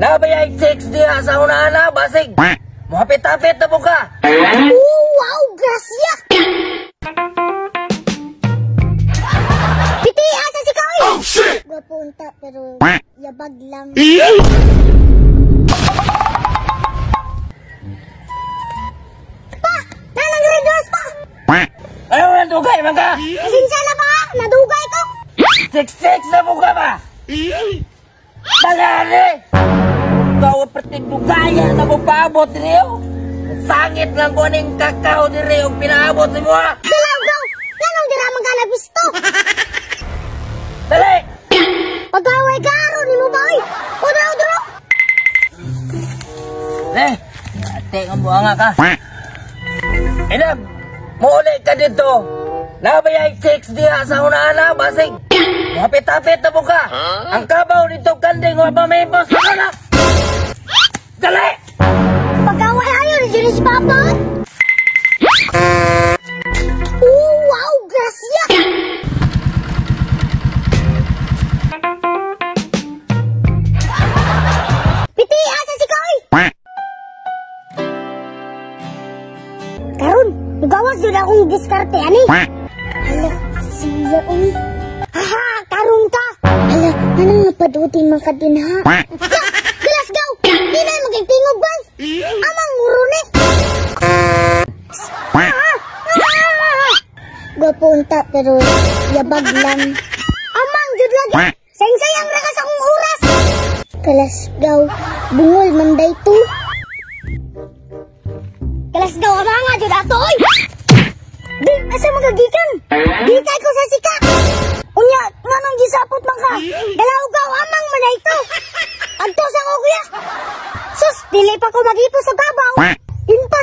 Nabayay chicks diha sa unana, basig. Muhapit-hapit na po ka. Oh, wow, grasya! Piti, asa si Kaoy? Oh shit! Gwapo unta, pero yabag lang. Pa! Nanang red horse pa! Ayaw na dugay, man ka! Pasensya na pa! Nadugay ko! Six-six na po ka ba? Bagari! Ikaw ang perting dugayan na mo paabot niyo. Sangit lang ko ning kakao diri og pinaabot ni mo. Dalaw gaw! Nanong dira man ka nagpisto? Dali! Pagaway ka aron nimo ba oy? Udro udro! Eh, ate ang buanga ka. Inab, muuli ka dito. Nabayay chicks diha sa unana, basig. Hapit-hapit na po ka. Ang kabaw nito kanding wa pa may boss na na. Dali! Pagaway ayo ni Junis Papa! Oh, wow, grasya! Piti, asa si Kaoy? Karon, mugawas jud akong diskarte ani. Hala, siya oy. Haha, karon ka. Hala, anong napaduti man ka din ha? Galas gaw! Di na magigtingog ba? Amang muro ni. Gwapo unta pero yabag lang. Amang jud lagi. Sayang-sayang ra ka sa akong oras. Kalasgaw, bungol man day to. Kalasgaw, amanga jud ato oy. Di, asa magagikan? Gikay ko sa sika. Unya, nganong gisapot man ka? Dalawgaw, amang man day to. Adto sa ko kuya. Sus, dili pa ko mag-ipos sa kabaw. Impas